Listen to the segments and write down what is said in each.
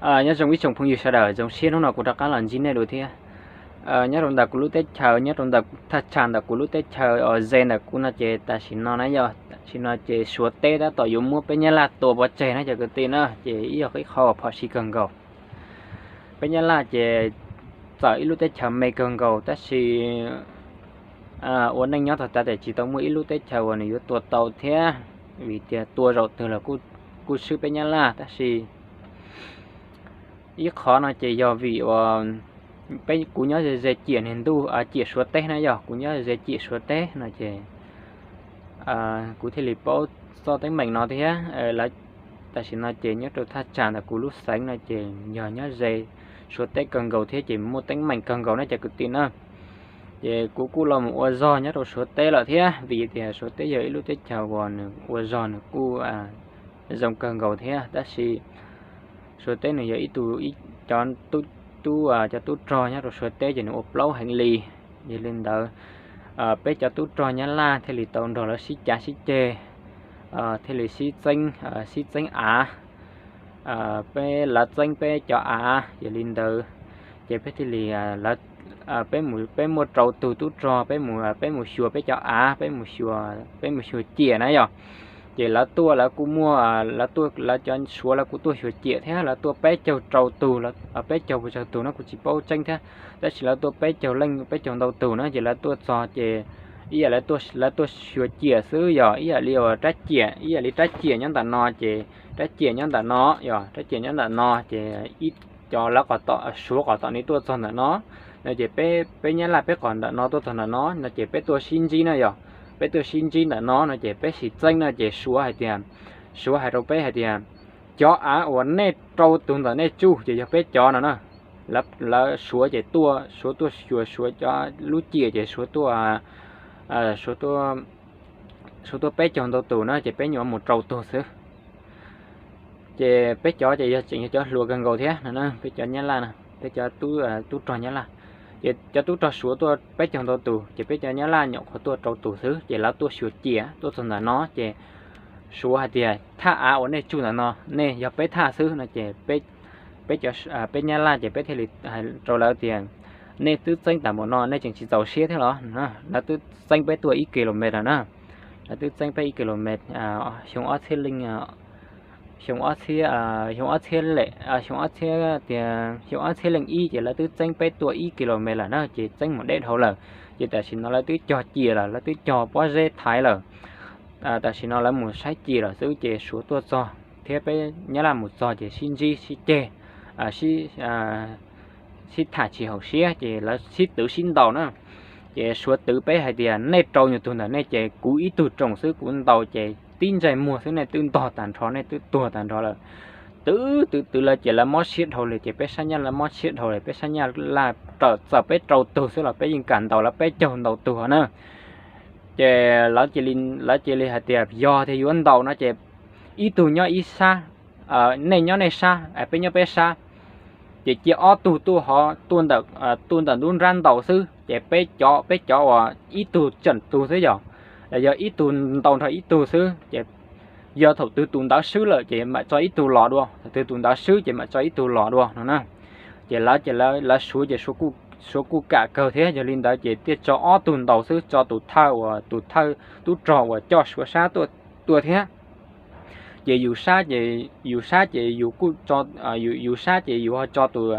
Nyob zoo ib tsoom phooj ywg sawv daws, zoo siab hnub no kuv rov qab los ntsib nej dua thiab. Nyob rau ntawm kuv lub teb chaws, nyob rau ntawm thaj tsam ntawm kuv lub teb chaws uas ze ntawm kuv no ces tam sim no na yog tam sim no ces Suav teb tab tom yuav muab peb Nyab Laj tua pov tseg na cov kwv tij na, ces ib yog ib qho phom sij kawg nkaus. Peb Nyab Laj ces txawm ib lub teb chaws me kawg nkaus tab sis ua neej nyob txog tav tes tsis tau muaj ib lub teb chaws uas nws yuav tua tau thiab, vim tias tua zaum twg los kuj swb peb Nyab Laj tab sis ib qhov no ces yog vim uas peb kuv nyob ze ciam niag ntuj ciam Suav teb na, yog kuv nyob ze ciam Suav teb no ces kuv thiaj li paub txoj teeb meem no thiab. Tam sim no ces nyob rau thaj tsam ntawm kuv lub xeev no ces yog nyob ze Suav teb kawg nkaus thiab ces muaj teeb meem kawg nkaus na cov kwv tij na. Ces kuv kuj los mus ua zog nyob rau Suav teb lawm thiab, vim tias Suav teb yog ib lub teb chaws uas nws ua zog nws kuj zoo kawg nkaus thiab tab sis Suav teb nws yog ib tug, cov tub, cov tub rog nyob rau Suav teb ces nws ua plaub heev li. Yog li ntawd peb cov tub rog Nyab Laj thiaj li tau nrog lawv sib cav sib ceg, thiaj li sib txeeb, sib txeeb av. Peb lawv txeeb peb cov av, yog li ntawd ces peb thiaj li, peb, peb muaj rau tug tub rog, peb mus, peb mus xyuas peb cov av, peb mus xyuas, peb mus xyuas ciam na yog. Ces lawv tuaj lawv kuj muaj, lawv tuaj lawv cov Suav lawv kuj tuaj xyuas ciam thiab, lawv tuaj peb caug rau tug, peb caug puas tsawg tug no kuv tsis paub tseeb thiab, tab sis lawv tuaj peb caug leej peb caug ntau tug na ces lawv tuaj txog ces ib yam li lawv tuaj xyuas ciam xwb yog ib yam li uas rab ciam, ib yam li rab ciam nyob ntawm no ces rab ciam nyob ntawm no, yog rab ciam nyob ntawm no ces ib, cov lawv qhov tom, Suav qhov tom nws tuaj txog ntawm no no ces peb, peb Nyab Laj peb qhov ntawm no tuaj txog ntawm no no ces peb tuaj sib ntsib na yog, peb tuaj sib ntsib ntawm no no ces peb sib txeeb no ces Suav hais tias, Suav hais rau peb hais tias cov av uas nej rau tug ntawm nej tsuj ces yog peb cov no na. Lawv Suav ces tuaj, Suav tuaj xyuas Suav cov lub ciam ces Suav tuaj, Suav tuaj peb caug ntau tus na ces peb nyuam mus rau tug xwb. Ces peb cov ces yog tseem yog cov hluas kawg nkaus thiab no, peb cov Nyab Laj no, peb cov tub rog Nyab Laj. Ces cov tub rog Suav tuaj peb caug ntau tus ces peb cov Nyab Laj nyuam qhuav tuaj rau tus xwb ces lawv tuaj xyuas ciam tuaj txog ntawm no ces Suav hais tias thaj av uas nej tsuj ntawm no nej yog peb thaj xwb no ces peb, peb Nyab Laj ces peb thiaj li hais rau lawv tias nej twb txeeb tas npaum no nej tseem tsis txaus siab thiab los? Lawv twb txeeb peb tuaj ib kilomev lawm na, lawv twb txeeb peb ib kilomev, xyoo ob txhiab leej, xyoo ob txhiab, xyoo ob txhiab leej, xyoo ob txhiab tias xyoo ob txhiab leej ib ces lawv twb txeeb peb tuaj ib kilomev lawm na ces txeeb mus deb dhau lawm. Ces tam sim no lawv twb cog ciam lawm, lawv twb cog pob zeb thaiv lawm. Tam sim no lawv mus saib ciam lawm xwb ces Suav tuaj txog thiab peb Nyab Laj mus txog ces sib ntsib sib ceg, sib sib tham tsis haum siab ces lawv sib twv sib ntaus na. Ces Suav twv peb hais tias nej rau nyuag tug ntawm nej ces kuv ib tug rooj xwb kuv ntaus ces tib ntsais muag xwb nej twb ntog tag nrho nej twb tuag tag nrho lawm. Twv twv twv lawv ces lawv mob siab dhau li ces peb sab Nyab Laj mob siab dhau li, peb sab Nyab Laj txawm peb rau tug xwb los peb yeej kam ntaus lawv peb caug ntau tug na. Ces lawv cia li hais tias yog tias yuav ntaus no ces ib tug nyob ib sab, nej nyob nej sab peb nyob peb sab, ces cia ob tug tuaj hov, tuaj ntawm nruab nrab ntaus xwb ces peb cov, peb cov uas ib tug tseem tug xwb yog, yog ib tug ntaus nrho ib tug xwb ces yog thaum twg tus ntawd swb lawm ces mam tso ib tug los dua, thaum twg tus ntawd swb ces mam tso ib tug los dua no na. Ces lawv ces lawv Suav ces Suav kuj kam kawg thiab, yog li ntawd ces thiaj tso ob tug ntaus xwb, tso tus thawj uas tus thawj tub rog uas coj Suav sab tuaj thiab. Ces yus sab ces, yus sab ces yus kuj, yus sab ces yus ho tso tus,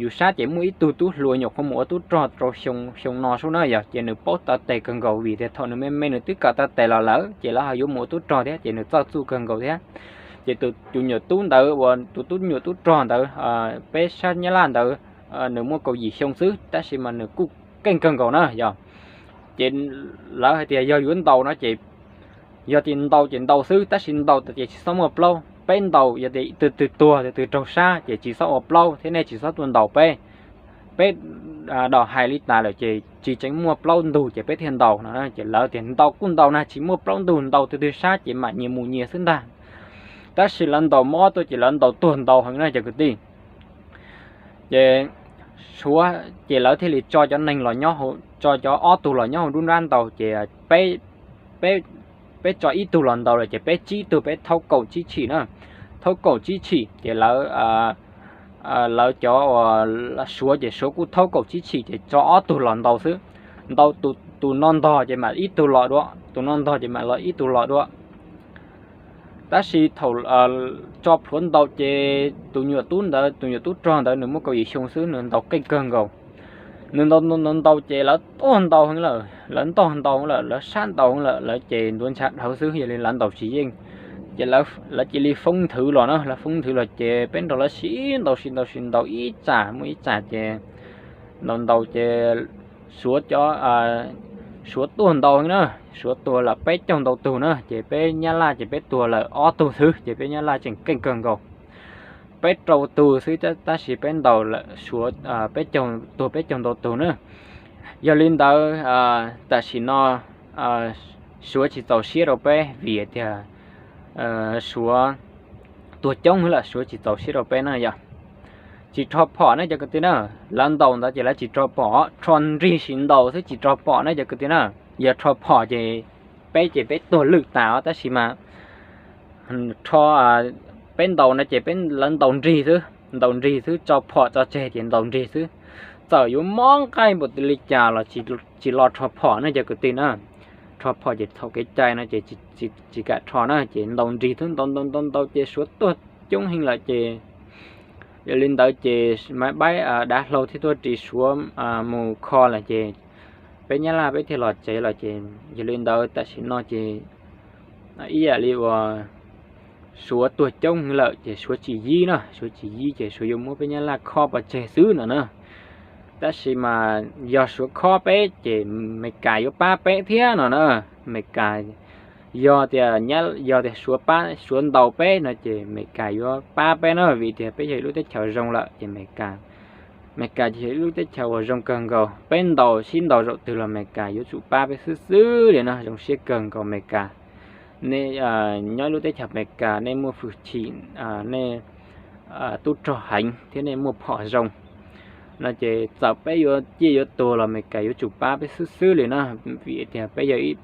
yus sab ces muaj ib tug tub hluas nyuam qhuav mus ua tub rog rau xyoo no sub na yog, ces nws paub taw tes kawg nkaus vim tias thaum nws me me nws twb kawm taw tes los lawm ces lawv ho yuav mus ua tub rog thiab ces nws txawj txuj kawg nkaus thiab. Ces tus nyuam tub ntawd uas tus tub nyuam tub rog ntawd peb sab Nyab Laj ntawd nws muaj kaum yim xyoo xwb tab sis mas nws kuj keej kawg nkaus na yog. Ces lawv hais tias yog yuav ntaus no ces yog tias ntaus ces ntaus xwb tab sis ntaus tas ces tsis txhob muaj plaub. Peb ntaus yog tias tus twg tuag tus twg raug sab ces tsis txhob ua plaub thiab nej tsis txhob tuaj ntaus peb. Peb dam hais li tas lawm ces tsis tseev muaj plaub ntug ces peb thiaj ntaus no. Ces lawv tias ntaus kuj ntaus na, tsis muaj plaub ntug, ntaus tus twg sab ces mam nyias mus nyias xwb ntag. Tab sis lawv ntaus mob tuaj ces lawv ntaus tuag ntau heev na cov kwv tij. Ces Suav ces lawv thiaj li tso cov neeg los nyob, tso cov ob tug los nyob hauv nruab nrab ntaus ces peb, peb tso ib tug los ntaus lawm ces peb tsib tug peb thaub kaum tsib tshim na. thaub kaum tsib tshim ces lawv, lawv cov uas Suav ces Suav kuj thaub kaum tsib tshim ces tso ob tug los ntaus xwb. Ntaus tus no ntog ces mam ib tug los dua, tus no ntog ces mam los ib tug los dua. Tab sis thaum tso plhuav ntaus ces tus nyuam tub ntawd, tus nyuam tub rog ntawd nws muaj kaum yim xyoo xwb, nws ntaus keej kawg nkaus. Nws ntaus ntaus ntaus ces lawv tuaj ntaus heev lawm, lawv ntog ntaus lawm, lawv sab ntaus lawm, lawv ces ntuav ntshav dhawv xwb, yog li lawv ntaus tsis yeej. Ces lawv cia li foob nthwv los na, lawv foob nthwv los ces peb nrog lawv sib ntaus sib ntaus sib ntaus ib tsam muaj ib tsam ces ntaus ntaus ces Suav cov, Suav tuaj ntaus na, Suav tuag lawm peb caug ntau tug na, ces peb Nyab Laj ces peb tuag lawm ob tug xwb, ces peb Nyab Laj tseem keej kawg nkaus. Peb rau tug xwb tab sis peb ntaus lawm Suav, peb caug, tuag peb caug ntau tug na. Yog li ntawd tam sim no Suav tsis txaus siab rau peb vim tias Suav tuag coob lawm, Suav tsis txaus siab rau peb na yog. Tsis rho phom ne cov kwv tij na, lawv ntaus ntawd ces lawv tsis rho phom, rho nrig sis ntaus xwb tsis rho phom ne cov kwv tij na. Yog rho phom ces peb ces peb tuag lwj tas os, tab sis mas rho, peb ntaus no ces peb, lawv ntaus nrig xwb, ntaus nrig xwb, tso phom tso tseg ces ntaus nrig xwb. Txawm yuav mob nqaij npaum li cas los tsis los rho phom ne cov kwv tij na. Rho phom ces txhaum kev cai no ces tsis kam rho na, ces ntaus nrig xwb, ntaus ntaus ntaus ntaus ces Suav tuag coob heev lawm ces yog li ntawd ces mab baib dav hlau thiaj tuaj ris Suav mus kho lawm ces peb Nyab Laj peb thiaj los tsev lawm ces yog li ntawd tam sim no ces ib yam li uas Suav tuag coob heev lawm ces Suav tsis yib na, Suav tsis yib ces Suav yuav muab peb Nyab Laj khob pov tseg xwb no na. Tab sis mas yog Suav khob peb ces Amelikas yuav pab peb thiab no na. Amelikas yog tias, yog tias Suav pab, Suav ntaus peb no ces Amelikas yuav pab peb na, vim tias peb yog ib lub teb chaws zoo lawm ces Amelikas, Amelikas ces yog ib lub teb chaws uas zoo kawg nkaus, peb ntaus sib ntaus zaum twg los Amelikas yuav tsum pab peb xwb xwb li no, zoo siab kawg nkaus Amelikas. Nej nyob ib lub teb chaws Amelikas nej muaj hwj chim, nej tub rog heev thiab nej muaj phom zoo no ces txawm peb yuav ciaj yuav tuag los Amelikas yuav tsum pab peb xwb xwb li na, vim tias peb yog ib,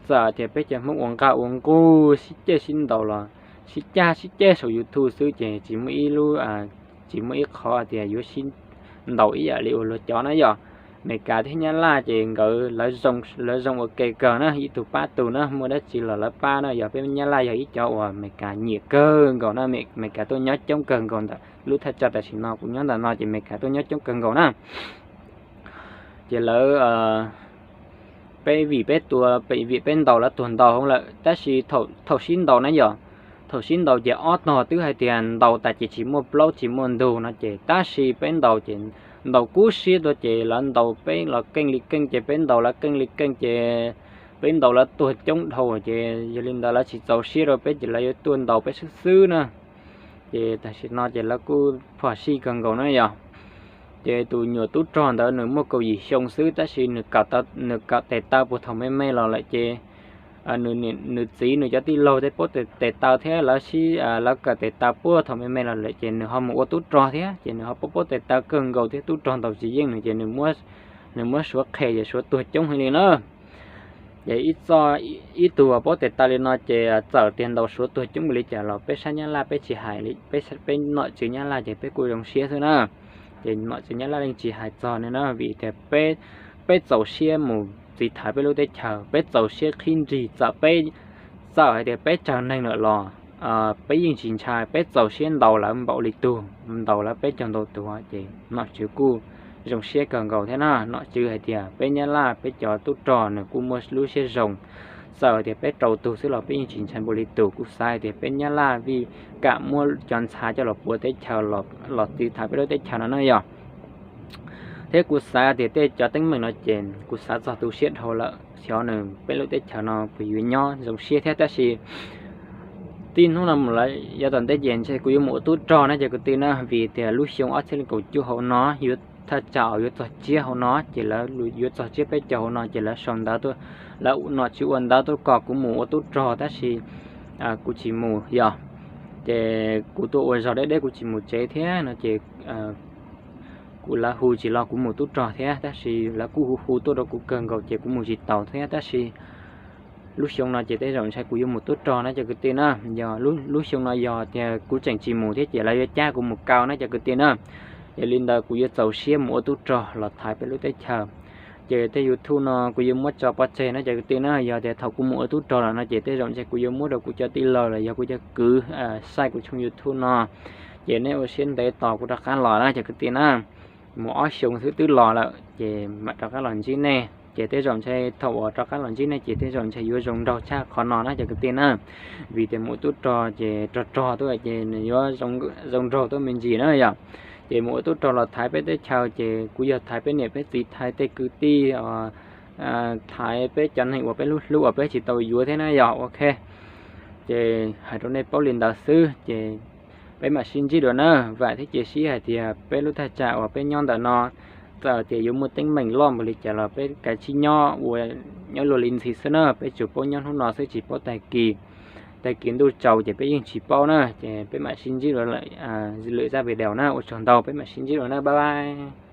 txawm tias peb cov Hmoob ua nqaj ua nqug sib ceg sib ntaus los sib cag sib ceg saum YouTube xwb ces tsis muaj ib lub, tsis muaj ib qho tias yuav sib ntaus ib yam li uas luag cov na yog. Amelikas thiab Nyab Laj ces nkawd, lawv zoo ua ke kawg na, ib tug pab tug na, muaj dab tsi los lawv pab na, yog peb Nyab Laj yog ib cov uas Amelikas nyiam kawg nkaus na, Amelikas tuaj nyob coob kawg nkaus ntawm lub thaj tsam tam sim no kuv nyob ntawm no ces Amelikas tuaj nyob coob kawg nkaus na. Ces lawv, peb vim peb tua, vim peb ntaus lawv tuag ntau heev lawm, tab sis thaum sib ntaus na yog, thaum sib ntaus ces ob tog twb hais tias ntaus tas ces tsis muaj plaub tsis muaj ntug no ces tab sis peb ntaus ces ntaus kub siab tuaj ces lawv ntaus peb los keej li keej ces peb ntaus lawv keej li keej ces peb ntaus lawv tuag coob dhau ces yog li ntawd lawv tsis txaus siab rau peb ces lawv yuav tuaj ntaus peb xwb xwb na. Ces tam sim no ces lawv kuj phom sij kawg nkaus na yog. Ces tus nyuam tub rog ntawd nws muaj kaum yim xyoo xwb tab sis nws kawm tes taw puag thaum me me los lawm ces nws txiv nws cov tij laug tej paub tes taw thiab lawv sib, lawv kawm tes taw puag thaum me me los lawm ces nws ho mus ua tub rog thiab ces nws ho paub paub tes taw kawg nkaus thiab tub rog ntaus tsis yeej nws ces nws muab Suav qhes ces Suav tuag coob heev li na. Ces ib txoj, ib tug paub tes taw li no ces txawm tias ntaus Suav tuag coob npaum li cas los peb sab Nyab Laj peb tsis hais li, peb nom tswv Nyab Laj ces peb kuj zoo siab xwb na. Ces nom tswv Nyab Laj yeej tsis hais txog li na vim tias peb, peb txaus siab mus txiv thaiv peb lub teb chaws, peb txaus siab qhib nrig txawm peb, txawm hais tias peb tsawg neeg lawm los peb yeej tsis ntshai, peb txaus siab ntaus lawv npaum li tug, ntaus lawv peb caug ntau tug ces nom tswv kuj zoo siab kawg nkaus thiab na. Nom tswv hais tias peb Nyab Laj peb cov tub rog nws kuj muaj lub siab zoo, txawm hais tias peb rau tug xwb los peb yeej tsis ntshai npaum li tug. Kuv xav hais tias peb Nyab Laj vim kam muab cov ntxhais coj los puav teb chaws los txiv thaiv peb lub teb chaws no na yog. Thiab kuv xav tias tej cov teeb meem no ces kuv xav txog tu siab dhau lawm, xyov nws peb lub teb chaws no puas yuav nyob zoo siab thiab tab sis tib hnub no mus lawm yav tom ntej ces ntshe kuv yuav mus ua tub rog na cov kwv tij na vim tias lub xyoo ob txhiab kaum cuaj hauv no yuav thaj tsam yuav txog tsiab hauv no ces lawv yuav txog tsiab peb caug hauv no ces lawv sau ntawv tuaj, lawv nom tswv ua ntawv tuaj kom kuv mus ua tub rog tab sis kuv tsis mus yog. Ces kuv tuaj ua zog deb deb kuv tsis mus tsev thiab no ces kuv, lawv hu tsis los kuv mus tub rog thiab tab sis lawv kuj hu hu tuaj rau kuv kawg nkaus ces kuv mus tsis taus thiab tab sis Lub xyoo no ces tej zaum ntshai kuv yuav mus tub rog na cov kwv tij na. Yog lub xyoo no yog tias kuv tseem tsis mus thiab ces lawv yuav cab kuv mus kaw na cov kwv tij na. Yog li ntawd kuv yuav txaus siab mus ua tub rog los thaiv peb lub teb chaws. Ces tej YouTube no kuv yuav muab tso pov tseg na cov kwv tij na. Yog tias thaum kuv mus ua tub rog lawm no ces tej zaum ntshai kuv yuav muab rau kuv cov tij laug los yog kuv cov kwv saib kuv tshooj YouTube no. Ces nej ua siab ntev tos kuv rov qab los na cov kwv tij na. Mus ob xyoo xwb twb los lawm ces mam rov qab los ntsib nej. Ces tej zaum ntshai thaum uas rov qab los ntsib nej ces tej zaum ntshai yuav zoo nraug tshaj qhov no na cov kwv tij na. Vim tias mus ua tub rog ces rog rog tuaj ces nws yuav zoo nraug tuaj me ntsis na yom. Ces mus ua tub rog los thaiv peb teb chaws ces kuv yog thaiv peb niam peb txiv, thaiv tej kwv tij, thaiv peb cov neeg uas peb hlub hlub uas peb tsis tau yuav thiab na yog ok. Ces hais rau nej paub li ntawd xwb ces peb mam sib ntsib dua na. Vam thiab cia siab hais tias peb lub thaj tsam uas peb nyob ntawm no txawm tias yuav muaj teeb meem loj npaum li cas los peb kav tsij nyob ua, nyob luag li ntxhi xwb na. Peb tsuas paub nyob hnub no xwb tsis paub tag kis. Tag kis ntuj tsaus ces peb yeej tsis paub na. Ces peb mam sib ntsib dua lwm zaj video na. Ua tsaug ntau, peb mam sib ntsib dua na, bye bye.